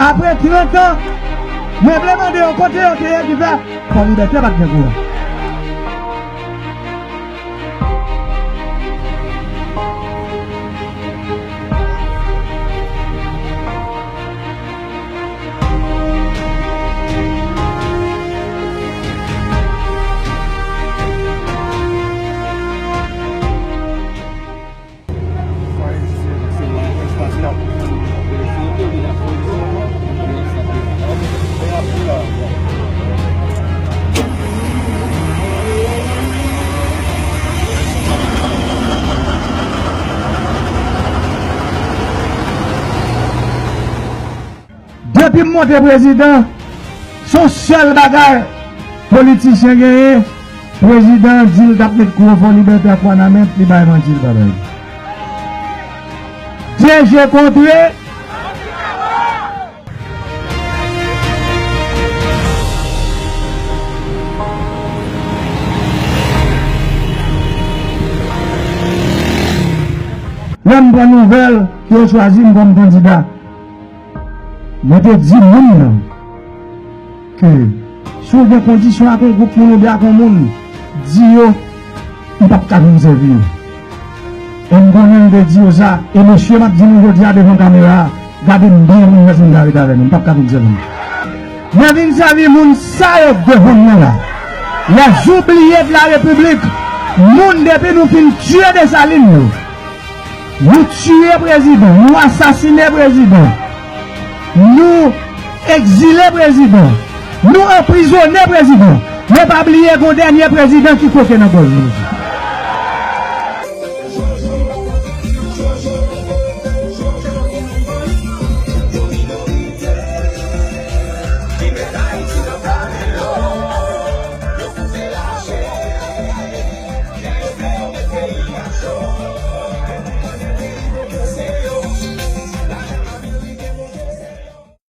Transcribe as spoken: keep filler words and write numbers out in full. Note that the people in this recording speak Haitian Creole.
Apre trant an, mwen vle mande yo kote yo te ye ki fè Fò Libète pa t gen kouran. Depi m monte prezidan, se yon sèl bagay politisyen genyen, prezidan an di l t ap met kouran Fò Libète ak Wanament, li bay manti, li pa bay. De je kontre. Lè m pran nouvèl ke yo chwazi m kòm kandida, mwen te di moun nan ke si w gen kondisyon ak yon gwoup moun oubyen ak yon moun, di yo, m p ap ka vin sèvi yo. E m konnen m te di yo sa, e mesye m ap di nou jodi a devan kamera a, gade m byen pou nou wè si m ka ret avè nou, m p ap ka vin sèvi nou. Mwen vin sèvi moun sa yo k devan m nan la. Les oubliés de la République, moun depi nou fin tiye Desalin yo. Nou tiye prezidan, nou asasinen prezidan, nou egzile prezidan, nou anprizone prezidan. Men pa bliye gen yon dènye prezidan ki koke nan gòj nou.